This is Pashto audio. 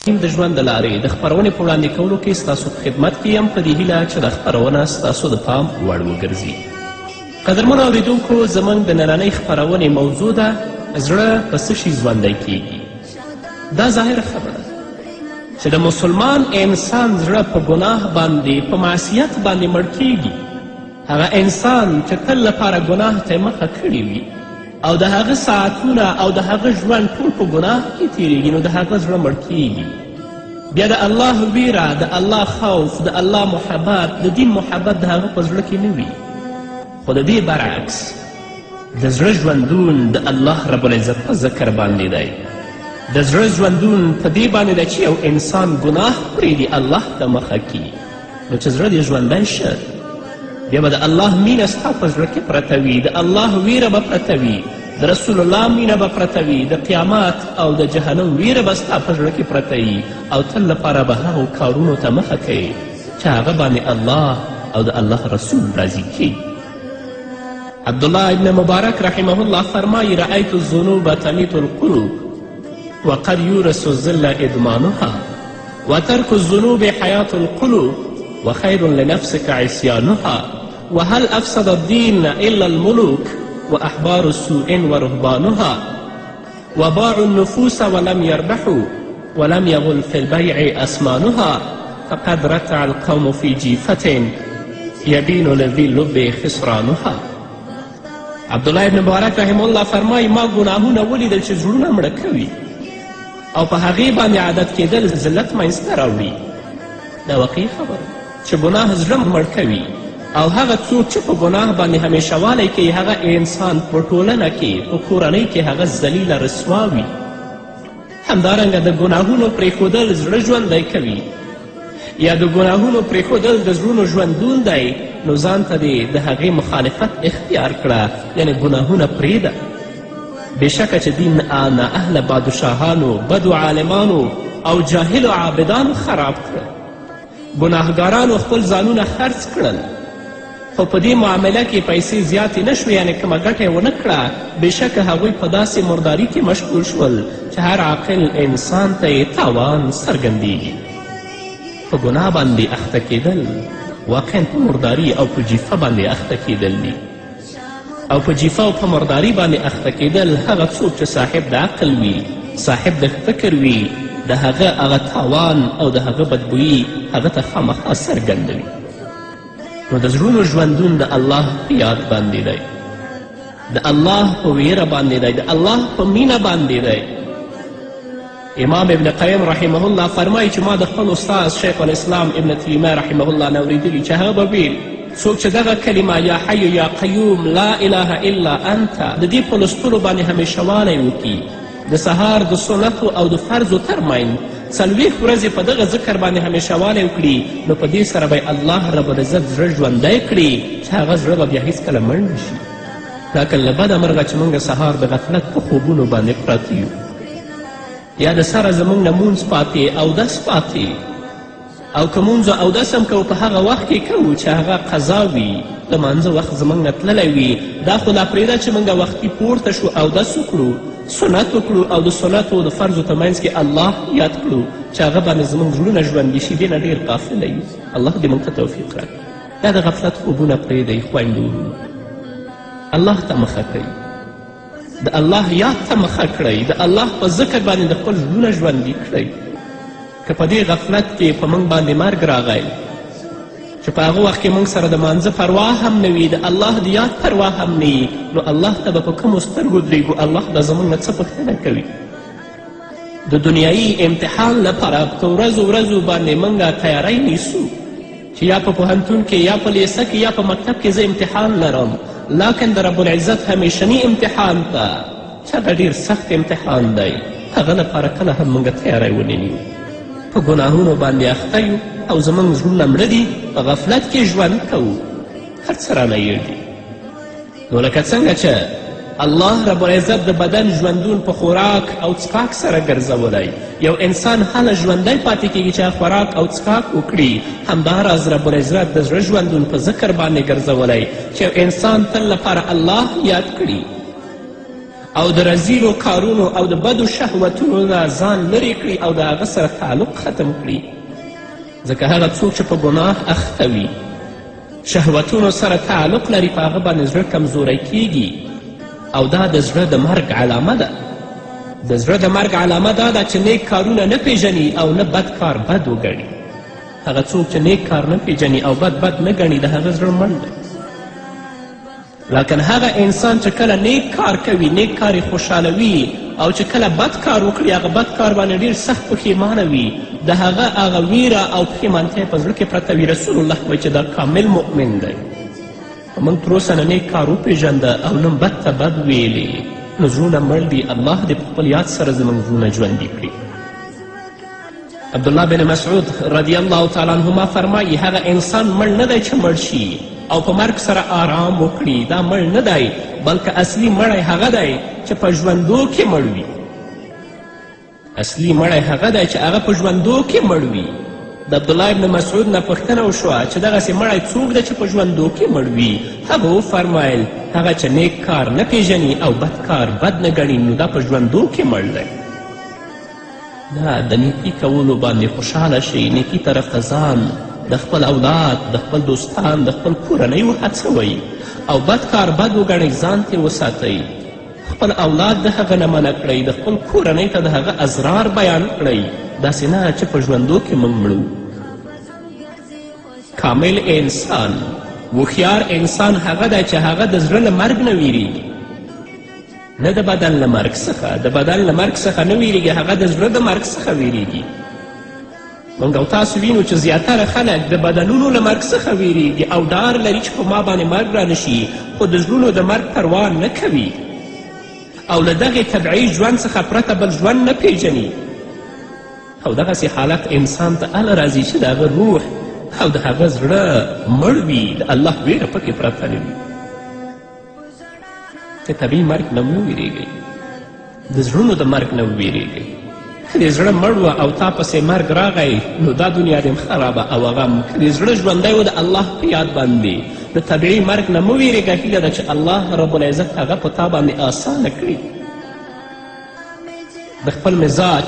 د ژوند د لارې د خپرونې په وړاندې کولو کې ستاسو په خدمت کې یم، په دې هیله چې دا خپرونه ستاسو د پام وړ وګرځي. قدرمنو اورېدونکو، زموږ د نننۍ خپرونې موضوع ده زړه په څه شي ژوندی کیږي. دا ظاهره خبره چې د مسلمان انسان زړه په ګناه باندې، په معصیت باندې مړ کیږي. هغه انسان چې تل لپاره ګناه ته مخه کړې وي او د هغه ساعتونه او د هغه ژوند ټول په ګناه کې تیریږي، نو د هغه زړه مړ کیږي. بیا د الله ویره، د الله خوف، د الله محبت، د دین محبت د هغه په زړه کې نه وي. خو د دې برعکس د زړه ژوندون د الله رب العزت په ذکر باندې دی. د زړه ژوندون په دې باندې دی چې یو انسان ګناه پرېږدي، الله ته مخه کړي. نو چې زړه دې ژوندی شه، بیا به د الله مینه ستا په زړه کې پرته وي، د الله ویره به پرته وي، د رسول الله مینه به پرته وي، د قیامت او د جهنم ویره به ستا په زړه کې پرته وي، او تل لپاره به هغو کارونو ته مخه کوې چې هغه باندې الله او د الله رسول راضي کیږي. عبدالله ابن مبارک رحمه الله فرمایي: رأیت الذنوب تمیت القلوب وقد یورث الذل ادمانها وترك الذنوب حياة القلوب وخير لنفسك عصيانها وهل أفسد الدين إلا الملوك وأحبار سوء ورهبانها وباعوا النفوس ولم يربحوا ولم يغل في البيع أثمانها فقد رتع القوم في جيفة يبين لذي اللب خسرانها. عبدالله ابن مبارک رحمه الله فرمایي: ما ګناهونه ولیدل چې زړونه مړه کوي او په هغې باندې عادت کېدل ذلت منځته راوړي. دا واقعي خبره چې ګناه زړه مړ کوي، او هغه څوک چې په ګناه باندې همیشهوالی کوي، هغه انسان په ټولنه کې، په کورنۍ کې هغه ذلیله رسوا وي. همدارنګه د ګناهونو پرېښودل زړه ژوندی کوي، یا د ګناهونو پرېښودل د زړونو ژوندون دی. نو ځان ته دې د هغې مخالفت اختیار کړه، یعنې ګناهونه پرېږده. بېشکه چې دین نااهله بادشاهانو، بدو عالمانو او جاهلو عابدانو خراب کړل. ګناهګارانو خپل ځانونه خرڅ کړل، خو په دې معامله کې پیسې زیاتې نه شوې، یعنې کومه ګټه یې ونه کړه. بېشکه هغوی په داسې مرداري کې مشغول شول چې هر عاقل انسان ته یې تاوان څرګندیږي. په ګناه باندې اخته کېدل واقعا په مرداري او په جیفه باندې اخته کېدل دي، او په جیفه او په مرداري باندې اخته کېدل هغه څوک چې صاحب د عقل وي، صاحب د فکر وي، د هغه هغه تاوان او د هغه بدبویي هغه ته خامخا څرګندوي. نو د زړونو ژوندون د الله په یاد باندې دی، د الله په ویره باندې دی، د الله په مینه باندې دی. امام ابن قیم رحمه الله فرمایي چې ما د خپل استاد شیخ الاسلام ابن تیمیه رحمه الله نه اورېدلي چې هغه به ویل: څوک چې دغه کلمه یا حی یا قیوم لا اله الا انت د دې په لوستلو باندې همیشهوالی وکړي، د سهار د سنتو او د فرضو ترمنځ 40 ورځې په دغه ذکر باندې همیشهوالی وکړي، نو په دې سره به الله رب العزت زړه ژوندی کړي چې هغه زړه به بیا هیڅکله مړ نه شي. لکن له بده مرغه چې موږ سهار د غفلت په خوبونو باندې پراته یو، یا د سره زموږ نه مونځ پاتې، اودس پاتې، او که مونځ اودس هم کوو په هغه وخت کې کوو چې هغه قضا وي، د مانځه وخت زموږ نه تللی وي. دا خو لا پرېږده چې موږ وختي پورته شو، اودس وکړو، سنت وکړو، او د سنتو د فرضو تر منځ کې الله یاد کړو چې هغه باندې زموږ زړونه ژوندي شي. دې نه ډېر غافله یو. الله دې موږ ته توفیق راکړي. دا د غفلت خوبونه پرېږدئ خویندو وروڼو، الله ته مخه کړئ، د الله یاد ته مخه کړئ، د الله په ذکر باندې د خپل زړونه ژوندي کړئ. که په دې غفلت کې په موږ باندې مرګ راغی چې په هغه وخت کې موږ سره د مانځه پروا هم نه وي، د الله د یاد پروا هم نه وي، نو الله ته به په کومو سترګو درېږو؟ الله به زموږ نه څه پوښتنه کوي؟ د دنیایي امتحان لپاره په ورځو ورځو باندې موږ تیاری نیسو چې یا په پوهنتون کې، یا په لیسه کې، یا په مکتب کې زه امتحان لرم، لکن د رب العزت همیشني امتحان ته چې هغه ډېر سخت امتحان دی، هغه لپاره کله هم موږ تیاری ونه نیو. په ګناهونو باندې اخته یو او زموږ زړونه مړه دي، په غفلت کې ژوند کوو، هر څه رانه هېر دي. نو لکه څنګه چې الله رب العزت د بدن ژوندون په خوراک او څښاک سره ګرځولی، یو انسان هله ژوندی پاتې کیږي چې خوراک او څښاک وکړي، همداراز رب العزت د زړه ژوندون په ذکر باندې ګرځولی چې یو انسان تل لپاره الله یاد کړي. او د رزیلو کارونو او د بدو شهوتونو نه ځان لرې کړي او د هغه سره تعلق ختم کړي. ځکه هغه څوک چې په ګناه اخته وي، شهوتونو سره تعلق لري، په هغه باندې زړه کمزوری کیږي او دا د زړه د مرګ علامه ده. د زړه د مرګ علامه دا ده چې نیک کارونه نه پیژني او نه بد کار بد وګڼي. هغه څوک چې نیک کار نه پیژني او بد بد نه ګڼي، د هغه زړه مړ دی. لکن هغه انسان چې کله نیک کار کوي، نیک کار یې خوشحالوي، او چې کله بد کار وکړي، هغه بد کار باندې ډېر سخت پښیمانه وي، د هغه هغه ویره او پښیمانتیا په زړه کې پرته وي. رسول الله وایي چې دا کامل مؤمن دی. موږ تر اوسه نه نیک کار وپېژنده او نه بد ته بد ویلې، نو زړونه مړ دي. الله دې په خپل یاد سره زموږ زړونه ژوندي کړي. عبدالله بن مسعود رضی الله تعالی عنهما فرمایي هغه انسان مړ نه دی چې مړ شي او په مرګ سره آرام وکړي، دا مړ نه دی، بلکې اصلي مړی هغه دی چې په ژوندو کې مړ وي. اصلي مړی هغه دی چې هغه په ژوندو کې مړ وي. د عبدالله ابن مسعود نه پوښتنه وشوه چې دغسې مړی څوک دی چې په ژوندو کې مړ وي؟ هغه وفرمایل هغه چې نیک کار نه پیژني او بد کار بد نه ګڼي، نو دا په ژوندو کې مړ دی. نه، د نیکي کولو باندې خوشحاله شئ، نیکي طرف ته ځان، د خپل اولاد، د خپل دوستان، د خپل کورنۍ وهڅوئ او بد کار بد وګڼئ، ځان ترې وساتئ. خپل اولاد د هغه نه منع کړئ، د خپل کورنۍ ته د هغه اضرار بیان کړئ، داسې نه چې په ژوندو کې موږ مړو. کامل انسان، هوښیار انسان هغه دی چې هغه د زړه له مرګ نه ویریږي، نه د بدن له مرګ څخه. د بدن له مرګ څخه نه ویریږي، هغه د زړه د مرګ څخه ویریږي. موږ او تاسو وینو چې زیاتره خلک د بدنونو له مرګ څخه ویریږي او ډار لري چې په ما باندې مرګ رانشي، خو د زړونو د مرګ پروا نه کوي او له دغې طبعي ژوند څخه پرته بل ژوند نه پیژني. او دغسې حالت انسان ته هله راځي چې د هغه روح او د هغه زړه مړ وي، د الله ویره پکې پرته نه وي. د طبیعي مرګ نه مه ویریږئ، د زړونو د مرګ نه وویریږئ. که دې زړه مړ وه او تا پسې مرګ راغی، نو دا دنیا دې هم خرابه او هغه هم. که دې زړه ژوندی و د الله په یاد باندې، د طبیعي مرګ نه مه ویریږه. هیله ده چې الله رب العزت هغه په تا باندې اسانه کړي. د خپل مزاج